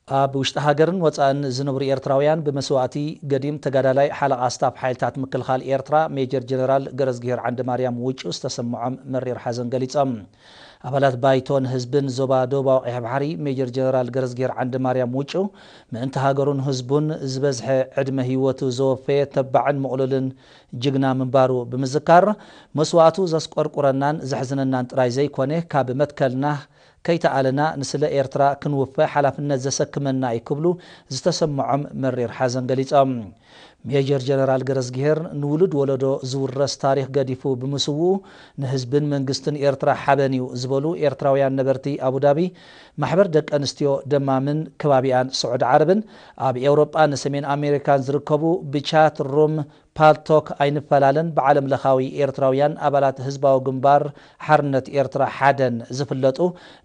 ኣብ ውሽጢ ሃገርን ወጻእን ዝነብሩ ኤርትራውያን ብመስዋእቲ ገዲም ተጋዳላይ ሓለቓ ስታፍ ሓይልታት ምክልኻል ኤርትራ ሜጀር ጀነራል ገረዝግሄር ዓንደማርያም ውጩ ዝተሰምዖም መሪር ሓዘን ገሊጾም። ኣባላት ባይቶን ህዝብን ዞባ ደቡባዊ ቀይሕ ባሕሪ ሜጀር ጀነራል ገረዝግሄር ዓንደማርያም ውጩ ምእንቲ ሃገሩን ህዝቡን ዝበዝሐ ዕድመ ህይወቱ ዘወፈየ ተባዕን ምቕሉልን ጅግና ምንባሩ ብምዝካር፣ መስዋእቱ ዘስቆርቁረናን ዘሕዝነናን ጥራይ ዘይኮነ፣ ካብ መትከልና ከይተኣለና ንስለ ኤርትራ ክንውፈ ሓላፍነት ዘሰክመና እዩ ክብሉ ዝተሰምዖም መሪር ሓዘን ገሊጾም። ሜጀር ጀነራል ገረዝግሄር ንውሉድ ወለዶ ዝውረስ ታሪኽ ገዲፉ ብምስውኡ ንህዝብን መንግስትን ኤርትራ ሓበን እዩ ዝበሉ ኤርትራውያን ነበርቲ ኣቡዳቢ፣ ማሕበር ደቂ ኣንስትዮ ደማምን ከባቢኣን ስዑድ ዓረብን ኣብ ኤውሮጳን ሰሜን ኣሜሪካን ዝርከቡ ብቻት ሩም ፓልቶክ ኣይንፈላለን ብዓለም ለኻዊ ኤርትራውያን ኣባላት ህዝባዊ ግንባር ሓርነት ኤርትራ ሓደን ዝፍለጡ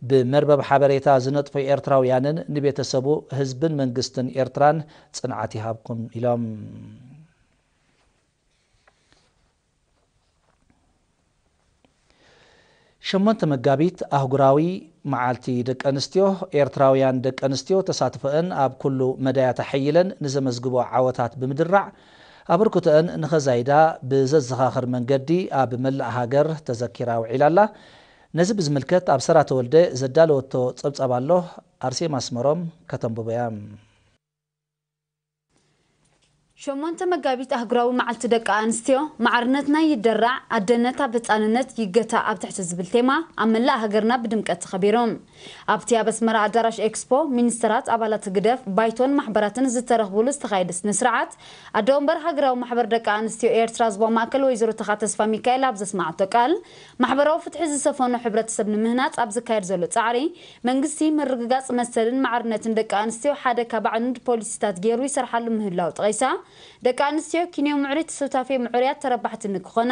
ብመርበብ ሓበሬታ ዝነጥፉ ኤርትራውያንን ንቤተሰቡ ህዝብን መንግስትን ኤርትራን ጽንዓት ይሃብኩም ኢሎም። ሸሞንተ መጋቢት ኣህጉራዊ መዓልቲ ደቂ ኣንስትዮ። ኤርትራውያን ደቂ ኣንስትዮ ተሳትፎአን ኣብ ኩሉ መዳያት ኣሐይለን ንዘመዝግቦ ዓወታት ብምድራዕ ኣበርክቶአን ንኸዛይዳ ብዘዘኻኽር መንገዲ ኣብ መላእ ሃገር ተዘኪራ ውዒላ ኣላ። ነዚ ብዝምልከት ኣብ ሰራ ተወልደ ዘዳለወቶ ጸብጻብ ኣሎ። ኣርሴማ ኣስመሮም ከተንብቦ እያ። ሸሞንተ መጋቢት ኣህጉራዊ መዓልቲ ደቂ ኣንስትዮ፣ ማዕርነትና ይደራዕ፣ ኣደነት ኣብ ህጻንነት ይገታእ ኣብ ትሕቲ ዝብል ቴማ ኣብ መላእ ሃገርና ብድምቀት ተኸቢሩ። ኣብቲ ኣብ ኣስመራ ኣዳራሽ ኤክስፖ፣ ሚኒስተራት፣ ኣባላት ህግደፍ፣ ባይቶን ማሕበራትን ዝተረኽቡሉ ዝተኻየደ ስነ ስርዓት፣ ኣደ ወንበር ሃገራዊ ማሕበር ደቂ ኣንስትዮ ኤርትራ ዞባ ማእከል ወይዘሮ ተኻ ተስፋ ሚካኤል ኣብ ዘስማዓቶ ቃል፣ ማሕበራዊ ፍትሒ ዝሰፈኖ ሕብረተሰብ ንምህናጽ ኣብ ዝካየድ ዘሎ ጻዕሪ፣ መንግስቲ ምርግጋጽ መሰልን ማዕርነትን ደቂ ኣንስትዮ ሓደ ካብ ኣዕኑድ ፖሊሲታት ገይሩ ይሰርሓሉ ምህላው ጠቒሳ፣ ደቂ ኣንስትዮ ኪንዮ ምዕሩይ ሱታፌ ምዕሩያት ተረባሕቲ ንክኾና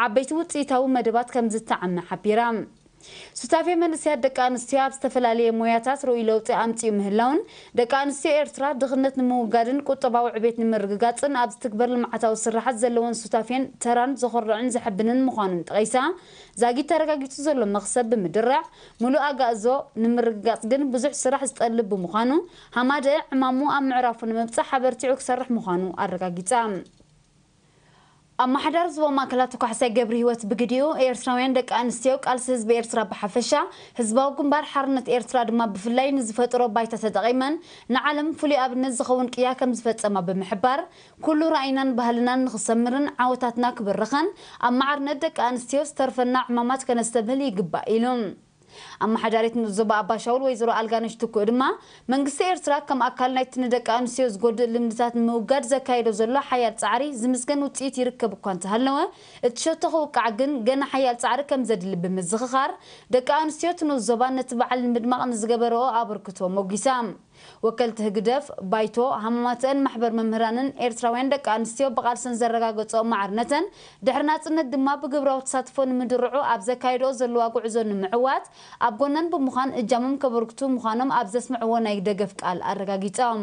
ዓበይቲ ውጽኢታዊ መደባት ከም ዝተዓመ ሓቢራ። ሱታፌ መንእሰያት ደቂ ኣንስትዮ ኣብ ዝተፈላለየ ሞያታት ርኡይ ለውጢ ኣምጺኡ ምህላውን፣ ደቂ ኣንስትዮ ኤርትራ ድኽነት ንምውጋድን ቁጠባዊ ዕቤት ንምርግጋጽን ኣብ ዝትግበር ልምዓታዊ ስራሓት ዘለወን ሱታፌን ተራን ዘኾርዕን ዘሐብንን ምዃኑን ጠቒሳ፣ ዛጊት ተረጋጊጹ ዘሎ መኽሰብ ብምድራዕ፣ ምሉእ ኣጋእዞ ንምርግጋጽ ግን ብዙሕ ስራሕ ዝጠልብ ብምዃኑ፣ ሃማደኤ ዕማሙ ኣብ ምዕራፉ ንምብጻሕ ኣበርቲዑ ክሰርሕ ምዃኑ ኣረጋጊጻ። ኣመሓዳሪ ዞባ ማእከል ኣቶ ካሕሳይ ገብረሂወት ብግዲኡ፣ ኤርትራውያን ደቂ ኣንስትዮ ቃልሲ ህዝቢ ኤርትራ ብሓፈሻ፣ ህዝባዊ ግንባር ሓርነት ኤርትራ ድማ ብፍላይ ንዝፈጠሮ ባይታ ተጠቒመን ንዓለም ፍሉይ ኣብነት ዝኸውን ቅያ ከም ዝፈጸማ ብምሕባር፣ ኩሉ ራእይናን ባህልናን ንኽሰምርን ዓወታትና ክብርኸን፣ ኣብ ማዕርነት ደቂ ኣንስትዮ ዝተርፈና ዕማማት ከነስተብህል ይግባእ ኢሉ። ኣመሓዳሪት ንኡስ ዞባ ኣባሻውል ወይዘሮ ኣልጋነሽ ትኩእ ድማ፣ መንግስቲ ኤርትራ ከም ኣካል ናይቲ ንደቂ ኣንስትዮ ዝጎድእ ልምድታት ንምውጋድ ዘካየዶ ዘሎ ሓያል ጻዕሪ ዝምስገን ውጽኢት ይርከብ እኳ እንተሃለወ፣ እቲ ሸቶ ክውቃዕ ግን ገና ሓያል ጻዕሪ ከም ዘድሊ ብምዝኽኻር፣ ደቂ ኣንስትዮ እቲ ንኡስ ዞባ ነቲ በዓል ንምድማቕ ንዝገበረኦ ኣበርክቶ ሞጒሳ። ወከልቲ ህግደፍ፣ ባይቶ፣ ሃማማተአን ማሕበር መምህራንን ኤርትራውያን ደቂ ኣንስትዮ ብቓልሰን ዘረጋገጸኦ ማዕርነተን፣ ድሕሪ ናጽነት ድማ ብግብራዊ ተሳትፎ ንምድርዑ ኣብ ዘካየድኦ ዘለዋ ጉዕዞ ንምዕዋት ኣብ ጎነን ብምዃን እጃሞም ከበርክቱ ምዃኖም ኣብ ዘስምዕዎ ናይ ደገፍ ቃል ኣረጋጊጾም።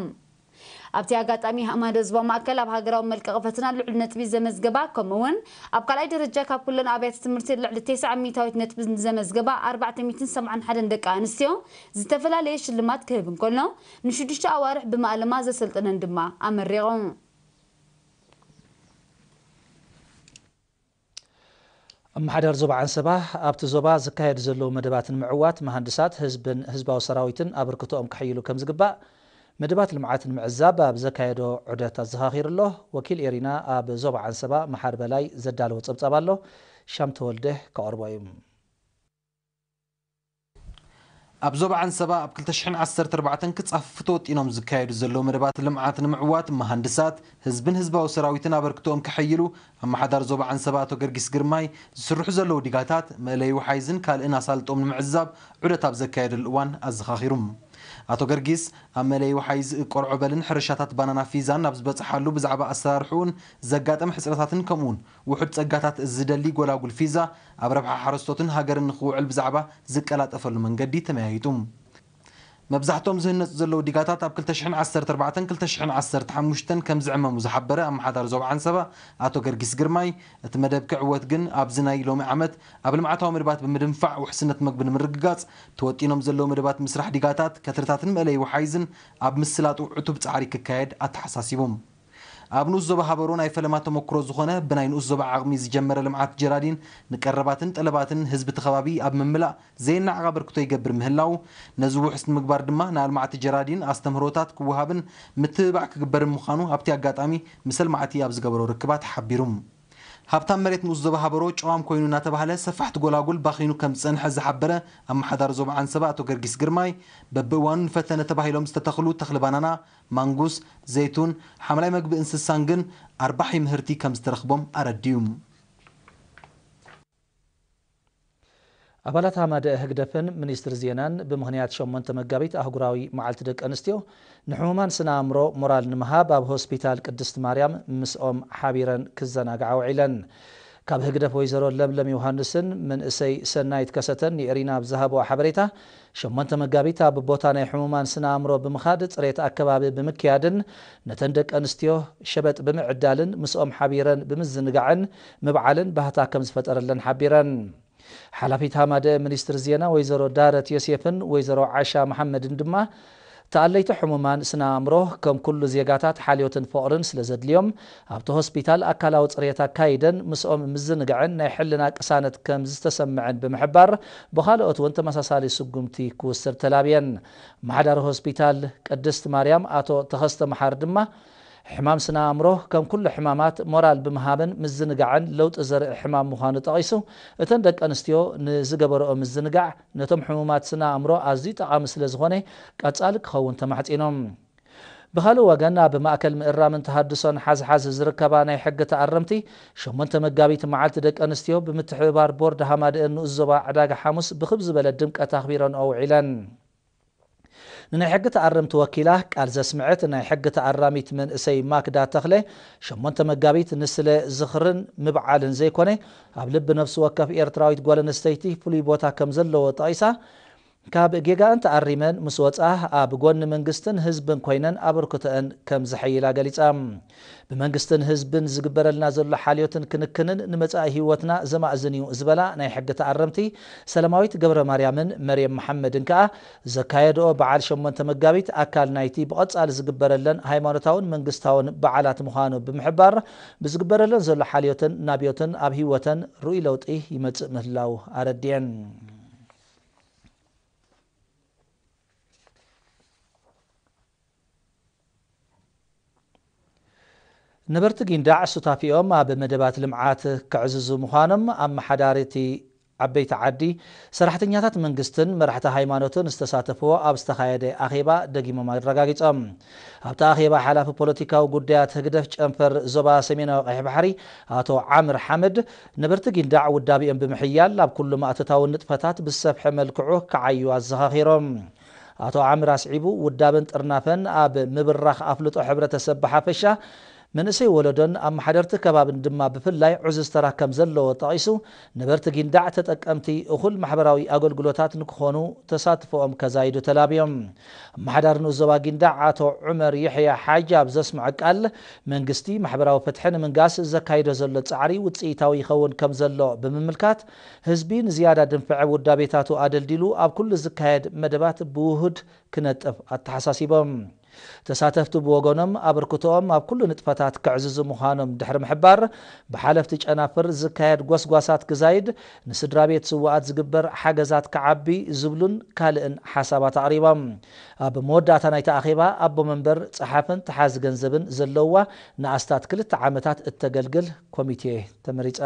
ኣብቲ ኣጋጣሚ ሃማደ ዞባ ማእከል ኣብ ሃገራዊ መልቀቒ ፈተና ልዑል ነጥቢ ዘመዝገባ፣ ከምኡ እውን ኣብ ካልኣይ ደረጃ ካብ ኩለን ኣብያተ ትምህርቲ ልዕሊ ተስዓ ሚእታዊት ነጥቢ ንዘመዝገባ ኣርባዕተ ሚእትን ሰብዓን ሓደን ደቂ ኣንስትዮ ዝተፈላለየ ሽልማት ክህብ እንከሎ፣ ንሽዱሽተ ኣዋርሕ ብማእለማ ዘሰልጠነን ድማ ኣመሪቑ። ኣመሓዳሪ ዞባ ዓንሰባ ኣብቲ ዞባ ዝካየዱ ዘለዉ መደባት ንምዕዋት መሃንድሳት ህዝብን ህዝባዊ ሰራዊትን ኣበርክቶኦም ከሐይሉ ከም ዝግባእ መደባት ልምዓት ንምዕዛብ ኣብ ዘካየዶ ዑደት ኣዘኻኺሩ ኣሎ። ወኪል ኤሪና ኣብ ዞባ ዓንሰባ መሓር በላይ ዘዳለዎ ጸብጻብ ኣሎ። ሻም ተወልደ ከቕርቦ እዩ። ኣብ ዞባ ዓንሰባ ኣብ ክልተ ሽሕን ዓሰርተ ኣርባዕተን ክጻፍፉ ተወጢኖም ዝካየዱ ዘለዉ መደባት ልምዓት ንምዕዋት መሃንድሳት ህዝብን ህዝባዊ ሰራዊትን ኣበርክቶኦም ከሐይሉ ኣመሓዳሪ ዞባ ዓንሰባ ኣቶ ገርጊስ ግርማይ ዝስርሑ ዘለዉ ዲጋታት፣ መእለዪ ወሓይዝን ካልእን ኣሳልጦም ንምዕዛብ ዑደት ኣብ ዘካየደሉ እዋን ኣዘኻኺሩ። ኣቶ ገርጊስ ኣብ መእለዪ ወሓይዝ ቆርዖበልን ሕርሻታት ባናና ፊዛን ኣብ ዝበጽሓሉ ብዛዕባ ኣሰራርሕኡን ዘጋጠመ ሕጽረታትን ከምኡውን ውሑድ ጸጋታት ዝደሊ ጎላጉል ፊዛ ኣብ ረብሓ ሓረስቶትን ሃገርን ንኽውዕል ብዛዕባ ዝቀላጠፈሉ መንገዲ ተመያይጡ። መብዛሕቶም ዝህነፁ ዘለዉ ዲጋታት ኣብ ክልተ ሽሕን ዓሰርተ ኣርባዕተን ክልተ ሽሕን ዓሰርተ ሓሙሽተን ከም ዝዕመሙ ዝሓበረ ኣመሓዳሪ ዞባ ዓንሰባ ኣቶ ገርጊስ ግርማይ፣ እቲ መደብ ክዕወት ግን ኣብዚ ናይ ሎሚ ዓመት ኣብ ልምዓታዊ መደባት ብምድንፋዕ ውሕስነት መግቢ ንምርግጋፅ ተወጢኖም ዘለዉ መደባት ምስራሕ ዲጋታት፣ ከትርታትን መእለይ ወሓይዝን ኣብ ምስላጡ ዕቱብ ፃዕሪ ክካየድ ኣተሓሳሲቦም። ኣብ ንኡስ ዞባ ሃበሮ ናይ ፈለማ ተመክሮ ዝኾነ ብናይ ንኡስ ዞባ ዓቕሚ ዝጀመረ ልምዓት ጀራዲን ንቀረባትን ጠለባትን ህዝቢ እቲ ከባቢ ኣብ ምምላእ ዘየናዕቕ ኣበርክቶ ይገብር ምህላው፣ ነዚ ውሕስ ንምግባር ድማ ንኣልማዕቲ ጀራዲን ኣስተምህሮታት ክወሃብን ምትብባዕ ክግበርን ምዃኑ ኣብቲ ኣጋጣሚ ምስ ኣልማዕቲ ኣብ ዝገበሮ ርክባት ሓቢሩ። ሃብታም መሬት ንኡስ ዞባ ሃበሮ ጨዋም ኮይኑ እናተባህለ ሰፋሕቲ ጎላጉል ባኺኑ ከም ዝጸንሐ ዝሓበረ ኣመሓዳሪ ዞባ ዓንሰባ ኣቶ ገርጊስ ግርማይ፣ በብእዋኑ ንፈተነ ተባሂሎም ዝተተኽሉ ተኽሊ ባናና፣ ማንጉስ፣ ዘይቱን፣ ሓምላይ መግቢ እንስሳን ግን ኣርባሒ ምህርቲ ከም ዝተረኽቦም ኣረዲኡ። ኣባላት ሃማደአ ህግደፍን ሚኒስትሪ ዜናን ብምኽንያት ሸሞንተ መጋቢት ኣህጉራዊ መዓልቲ ደቂ ኣንስትዮ ንሕሙማን ስነ ኣእምሮ ሞራል ንምሃብ ኣብ ሆስፒታል ቅድስት ማርያም ምስኦም ሓቢረን ክዘናግዓ ውዒለን። ካብ ህግደፍ ወይዘሮ ለምለም ዮሃንስን መንእሰይ ሰናይት ከሰተን ንኤሪና ኣብ ዝሃብዋ ሓበሬታ፣ ሸሞንተ መጋቢት ኣብ ቦታ ናይ ሕሙማን ስነ ኣእምሮ ብምኻድ ጽሬት ኣከባቢ ብምክያድን ነተን ደቂ ኣንስትዮ ሸበጥ ብምዕዳልን ምስኦም ሓቢረን ብምዝንጋዕን ምብዓልን ባህታ ከም ዝፈጠረለን ሓቢረን። ሓላፊት ሃማደአ ሚኒስትሪ ዜና ወይዘሮ ዳረት ዮሴፍን ወይዘሮ ዓሻ መሓመድን ድማ፣ ተኣለይቲ ሕሙማን ስነ ኣእምሮ ከም ኩሉ ዜጋታት ሓልዮትን ፍቕርን ስለ ዘድልዮም፣ ኣብቲ ሆስፒታል ኣካላዊ ጽሬት ኣካይደን ምስኦም ምዝንጋዕን ናይ ሕልና ቅሳነት ከም ዝተሰምዐን ብምሕባር፣ ብኻልኦት እውን ተመሳሳሊ ስጉምቲ ክውሰድ ተላብየን። ኣመሓዳሪ ሆስፒታል ቅድስት ማርያም ኣቶ ተኸስተ መሓሪ ድማ፣ ሕማም ስነ ኣእምሮ ከም ኩሉ ሕማማት ሞራል ብምሃብን ምዝንጋዕን ለውጢ ዘርኢ ሕማም ምዃኑ ጠቒሱ፣ እተን ደቂ ኣንስትዮ ንዝገበረኦ ምዝንጋዕ ነቶም ሕሙማት ስነ ኣእምሮ ኣዝዩ ጠቓሚ ስለ ዝኾነ ቀጻሊ ክኸውን ተማሕጺኖም። ብኻልእ ወገን ኣብ ማእከል ምእራምን ተሃድሶን ሓዝሓዝ ዝርከባ ናይ ሕጊ ተኣረምቲ ሸሞንተ መጋቢት መዓልቲ ደቂ ኣንስትዮ ብምትሕብባር ቦርድ ሃማደአን ንኡስ ዞባ ዕዳጋ ሓሙስ ብኽብ ዝበለ ድምቀት ኣኽቢረንኦ ውዒለን። ንናይ ሕጊ ተኣረምቲ ወኪላ ቃል ዘስምዐት ናይ ሕጊ ተኣራሚት መንእሰይ ማክዳ ተኽለ፣ ሸሞንተ መጋቢት ንስለ ዝኽርን ምብዓልን ዘይኮነ፣ ኣብ ልቢ ነፍሲ ወከፍ ኤርትራዊት ጓል ኣንስተይቲ ፍሉይ ቦታ ከም ዘለዎ ጠቒሳ፣ ካብ ጌጋኣን ተኣሪመን ምስ ወጻ ኣብ ጎኒ መንግስትን ህዝብን ኮይነን ኣበርክቶአን ከም ዘሐይላ ገሊጻ። ብመንግስትን ህዝብን ዝግበረልና ዘሎ ሓልዮትን ክንክንን ንመጻኢ ህይወትና ዘማእዝን እዩ ዝበላ ናይ ሕጊ ተኣረምቲ ሰላማዊት ገብረ ማርያምን መርየም መሓመድን ከኣ፣ ዘካየድኦ በዓል ሸሞንተ መጋቢት ኣካል ናይቲ ብቐጻሊ ዝግበረለን ሃይማኖታውን መንግስታውን በዓላት ምዃኑ ብምሕባር፣ ብዝግበረለን ዘሎ ሓልዮትን ናብዮትን ኣብ ህይወተን ርኡይ ለውጢ ይመጽእ ምህላው ኣረዲኤን። ነበርቲ ጊንዳዕ ሱታፊኦም ኣብ መደባት ልምዓት ከዕዝዙ ምዃኖም ኣመሓዳሪ እቲ ዓበይቲ ዓዲ፣ ሰራሕተኛታት መንግስትን መራሕቲ ሃይማኖትን ዝተሳተፍዎ ኣብ ዝተኻየደ ኣኼባ ደጊሞም ኣረጋጊጾም። ኣብቲ ኣኼባ ሓላፊ ፖለቲካዊ ጉዳያት ህግደፍ ጨንፈር ዞባ ሰሜናዊ ቀይሕ ባሕሪ ኣቶ ዓምር ሓመድ፣ ነበርቲ ጊንዳዕ ውዳቤኦም ብምሕያል ኣብ ኩሉ ማእቶታዊ ንጥፈታት ብዝሰፍሐ መልክዑ ክዓዩ ኣዘኻኺሮም። ኣቶ ዓምር ኣስዒቡ፣ ውዳበን ጥርናፈን ኣብ ምብራኽ ኣፍልጦ ሕብረተሰብ ብሓፈሻ፣ መንእሰይ ወለዶን ኣመሓደርቲ ከባብን ድማ ብፍላይ ዕዙዝ ተራ ከም ዘለዎ ጠቒሱ፣ ነበርቲ ጊንዳዕ ተጠቀምቲ እኹል ማሕበራዊ ኣገልግሎታት ንክኾኑ ተሳትፎኦም ከዛይዱ ተላብዮም። ኣመሓዳሪ ንኡስ ዞባ ጊንዳዕ ኣቶ ዑመር የሕያ ሓጅ ኣብ ዘስምዖ ቃል፣ መንግስቲ ማሕበራዊ ፍትሒ ንምንጋስ ዘካይዶ ዘሎ ጻዕሪ ውጽኢታዊ ይኸውን ከም ዘሎ ብምምልካት፣ ህዝቢ ንዝያዳ ድንፍዐ ውዳቤታቱ ኣደልዲሉ ኣብ ኩሉ ዝካየድ መደባት ብውሁድ ክነጥፍ ኣተሓሳሲቦም። ተሳተፍቲ ብወገኖም ኣበርክቶኦም ኣብ ኩሉ ንጥፈታት ከዕዝዙ ምዃኖም ድሕሪ ምሕባር፣ ብሓለፍቲ ጨናፍር ዝካየድ ጎስጓሳት ክዛይድ፣ ንስድራ ቤት ስውኣት ዝግበር ሓገዛት ክዓቢ ዝብሉን ካልእን ሓሳባት ኣቕሪቦም። ኣብ መወዳእታ ናይቲ ኣኼባ ኣቦ መንበር፣ ጸሓፍን ተሓዚ ገንዘብን ዘለውዋ ንኣስታት ክልተ ዓመታት እተገልግል ኮሚቴ ተመሪጻ።